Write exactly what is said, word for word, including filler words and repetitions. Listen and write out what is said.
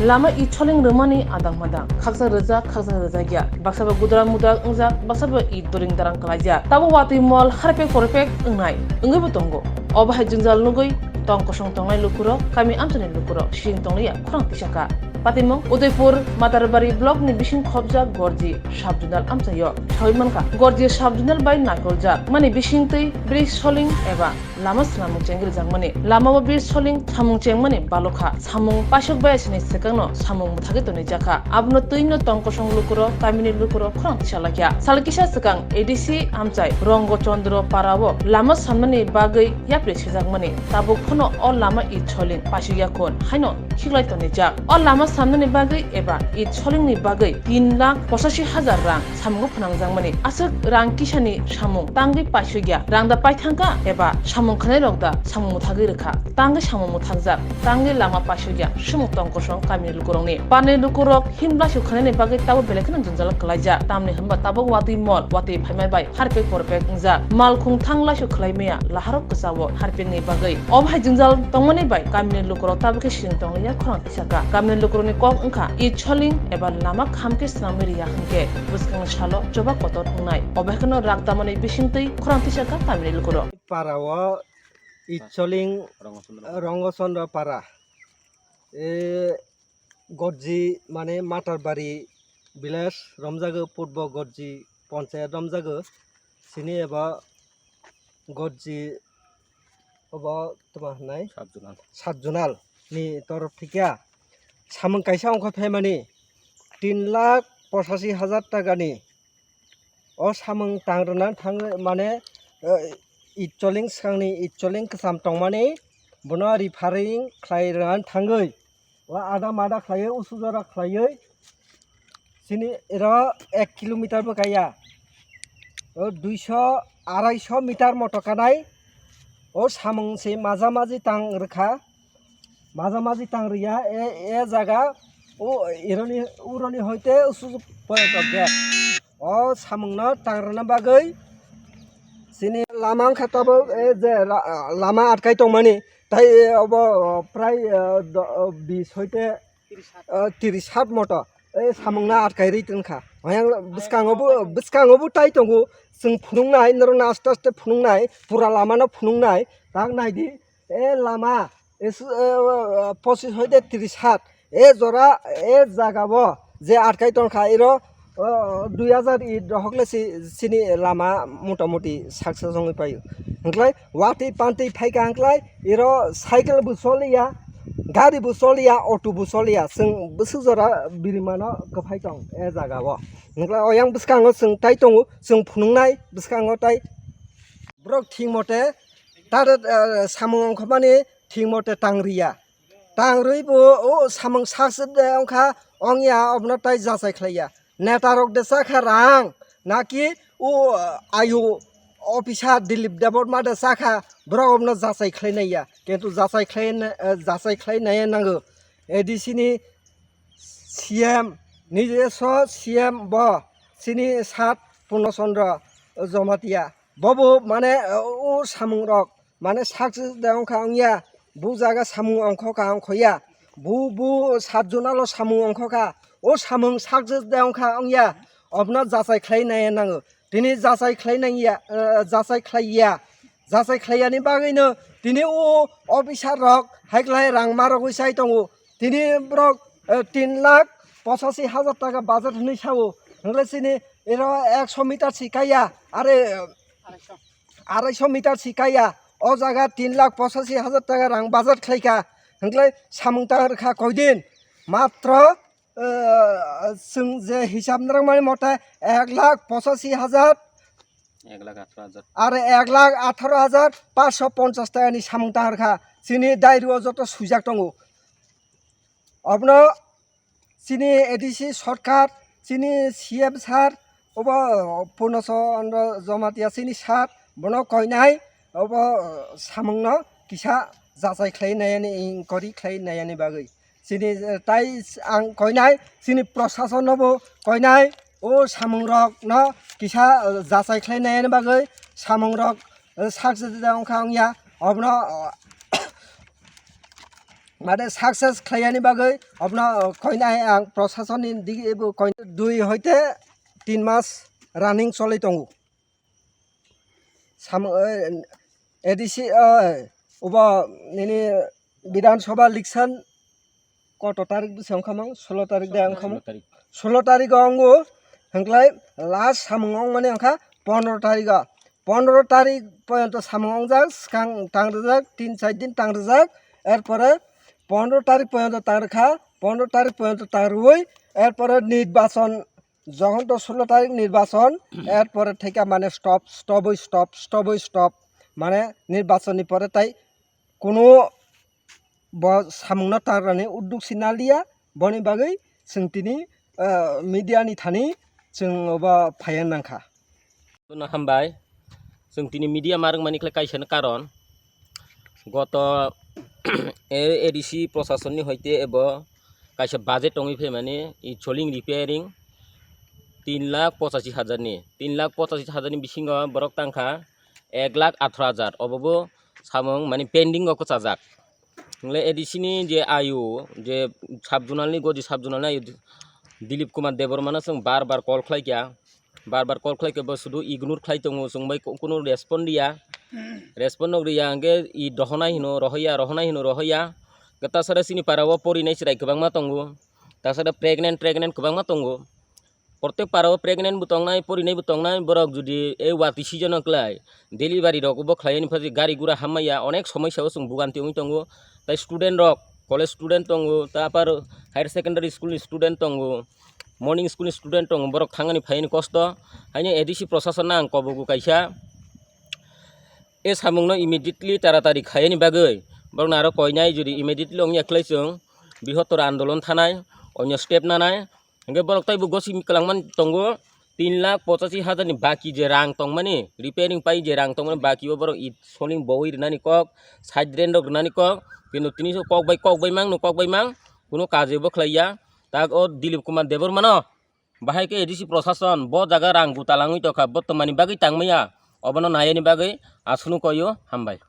Lama itsholing rwmani adang madang, khaksa rwjak, khaksa rwjakya, baksa bo gudra mudra wngjak, baksa bo it doring darang kwlaijak. Tabo watwi mol harpek porpek wngnai wngwi bo tongo. Obo hai jwngjal nugwi tong kosong tongnai lukurok, kami amchaini lukurok sing tongliya khorang tisaka. Patimung Udaipur Matarbari block ni bising khopjak Gorji sub-zonal amchaio sawi mankha. Gorji sub-zonal bai naikoljak mani bisingtwi bridge soling eba lama swnamung chengwi rwjakmani. Lama o bridge soling samung chengmani balokha. Samung paisok bayasini swkangno samung mwthagwi tonijakha. Abono twino tong kosong lukurok, kamini lukurok khorang tisalaikha. Sal kisa swkang A D C amchai Rongo Chandra Para o lama samnani bagwi yapri sejakmani. Tabuk phano o lama itsholing paisok yakhun haino khiklai tonijak. O lama samnani bagwi eba itsholingni bagwi tin lakh pochashi hajar rang samungo phnangjakmani. Aswk rang kisani samung tangwi paisokya, rang da paithangkha eba samung khwnairok da samung mwthagwi rwkha, tangwi samung mwthakjak, tangwi lama paisokya, swmung tong kosong kamini lukurokni. Parni lukurok himlaisu khwnaini bagwi tabuk belai kheno jwngjalo kwlaijak, tamni hwnba tabuk watwi mol, watwi phaima bai harpek porpek wngjak. Malkhung thang laisu khwlai maya laharok kwchao harpekni bagwi. Obo hai jwngjal tongmani bai kamini lukurok tabuk khe sring tongliya khorang tisaka. Kamini lukurokni kok wngkha itsholing eba lama khamkhe swnamwi riya hwnkhe bwskangni salo choba kotor wngnai. Obo hai kheno rak tamani bisingtwi khorang tisaka kamini lukurok. Para o itsholing Rongo Chandra Para. E, Gorji mane Matarbari village romjago, purbo Gorji ponchayat romjago. Sini eba Gorji obo toma hwnai sub-zonal. Sub-zonal ni torof thikya samung kaisa ongkha phaimani tin lakh pochashi hajar taka ni. O samung tang rwna thangwi mane, eh, itsholing swkangni itsholing kwcham tongmani bono repairing khlai rwna thangwi o ada mada khlaiwi usu jora khlaiwi sini ero ek kilometer bo kaya o duiso araisho meter moto kanai o samung se maja maji tang rwkha. Maja maji tang riya, e, e jaga, o, ironi, uroni hoite usu poyot obje. O samungno tang rwna bagwi, sini lama wngkha tabuk, e, je la-, lama atkai tongmani, tai, e, obo, o, prai, e, do-, o, bis hoite, e, tiris hat moto, e, samungno atkai ri tongkha. Oyang bwskango bo, bwskango bo tai tongo, chwng phunuknai, norokno aste aste phunuknai, pura lamano phunuknai, tak naidi, e, lama, Es-, eh, pochis hoite tris hat. E jora, e jaga bo je atkai tongkha, iro, oh, dui hajar it rohok le si-, sini lama motamuti success wngwi paio. Hwnkhlai watwi pantwi phaikha hwnkhlai, iro cycle bo choliya, gari bo choliya, auto bo choliya. Chwng bwswk jora birimano kwphai tong e jaga o. Hwnkhlai oyang bwskango chwng tai tongo, chwng phunuknai bwskango tai. Borok thik mote tar, eh, samung ongkhormani thik mote tang riya. Tang rwi bo o samung sak se de ongkha, ongya, obono tai jachai khlaiya. Neta rok de chakha rang, naki o, eh, ayu officer Dilip Debbarma de chakha, borok obono jachai khlai naiya. Kintu jachai khlai na, eh, jachai khlai naiya nango. A D C ni C M, nijeso C M bo, chini sat Purno Chandra Jamatia. Bobo mane, uh, o samung rok, mane success de ongkha ongya, bu jaga samung ongkho ka ongkhoya, bu, bu sat jona lo samung ongkho ka, o samung success de ongkha ongya, obno jachai khlai nai nango. Tini jachai khlai nangya, uh, jachai khlaiya, jachai khlaiyani bagwino tini o officer rok hai khlai rang ma rogwi chai tongo. Tini borok, eh, tin lakh pochashi hajar taka budget hwnwi sao. Hwnle chini iro ekso meter si kaiya, are, eh, araisho meter si kaiya. O jaga tin lakh pochashi hajar taka rang budget khlaikha. Hwnle samung tang rwkha koidin? Matro, eh, chwng je hisab nrwngmani mote ek lakh pochashi hajar, ek lakh atharo hajar. Are ek lakh atharo hajar panchsho ponchash taka ni samung tang rwkha. Chini diary o joto swijak tongo. Obono chini A D C sorkar, chini C M sir, obo Purno Chandra Jamatia chini sir, bono koinai, obo samungno kisa jachai khlai naiani, inquiry khlai naiani bagwi. Chini, eh, tai ang koinai, chini prosason no bo koinai, o samung rok no kisa, eh, jachai khlai naiani bagwi, samung rok, eh, sak jeda ongkha ongya, obono, eh, Mane success khlaiyani bagwi obno koinai ang prosasonni digi ebo koin dui hoite tin mas running cholwi tongo. Sam-, eh, A D C, eh, obo nini Bidhan Sabha election koto tarik bwsai wngkha mang? Solo tarik de wngkha mang? Solo tarik. Solo tarik o wngo, hwnklai last samung wngmani wngkha pondro tarik o. Pondro tarik poyonto samung wngjak, swkang tang rwjak, tin char din tang rwjak, erpore pondro tarik poyonto tang rwkha, pondro tarik poyonto tang rwui, erpore nirbachon Jokhon to solo tarik nirbachon, er pore theke mane stop, stop oi stop, stop oi stop. Mane nirbachon ni pore tai kuno bo samung no tangrani udduk si naliya, boni bagwi chwng tini, eh, media ni thani chwng obo phaiya nangkha. Bono hambai. Chwng tini media ma rwngmani khlai kaisa no karon. Goto A D C prosasonni hoite ebo kaisa budget tongwi phaimani, i choling repairing tin lakh pochashi hajar ni, tin lakh pochashi hajar ni bisingo borok tangkha ek lakh atharo hajar, obobo samung mani pending o kwchajak. Hwnle A D C ni je I O, je sub zonal ni, godi sub zonal ni I O Dilip Kumar Debbarma no chwng bar bar call khlai kha, bar bar call khlai khe bo sudu ignore khlai tongo, chwng bai ku-, kunu respond riya. Respond nok riya hwnkhe i rohonai hino rohoya, rohonai hino rohoya. Hwnkhe tasara chini para o porinai chwrai kwbangma tongo, tasara pregnant, pregnant kwbangma tongo. Protek para o pregnant bo tongnai, porinai bo tongnai, borok jodi ei watwi season o kwlai delivery rok bo khlai ani phaji gari gura hammaya, onek somosya o chwng buganti wngwi tongo. Tai student rok, college student tongo, ta apar higher secondary school ni student tongo, morning school ni student tongo, borok thangani phaiani kosto. Haino A D C prosasonno ang kobogo kaisa, e samungno immediately taratari khaiani bagwi borokno aro koinai, jodi immediately wngya khlai chwng brihottor andolon thanai, onyo step nanai. Hwnkhe borok taibo gosi kwlangmani tongo, tin lakh pochashi hajar ni baki je rang tongmani, repairing pai je rang tongmani, baki o borok i soling bowi rwnani kok, side drain rok rwnani kok, kintu tini kok bai, kok bai mang no, kok bai mang, kuno kaje bo khlaiya. Tak o Dilip Kumar Debbarma no bahai khe A D C prosason bo jaga rang gutalangwi tongkha, bo tongmani bagwi tangmaya, obono nayani bagwi aswkno koio, hambai.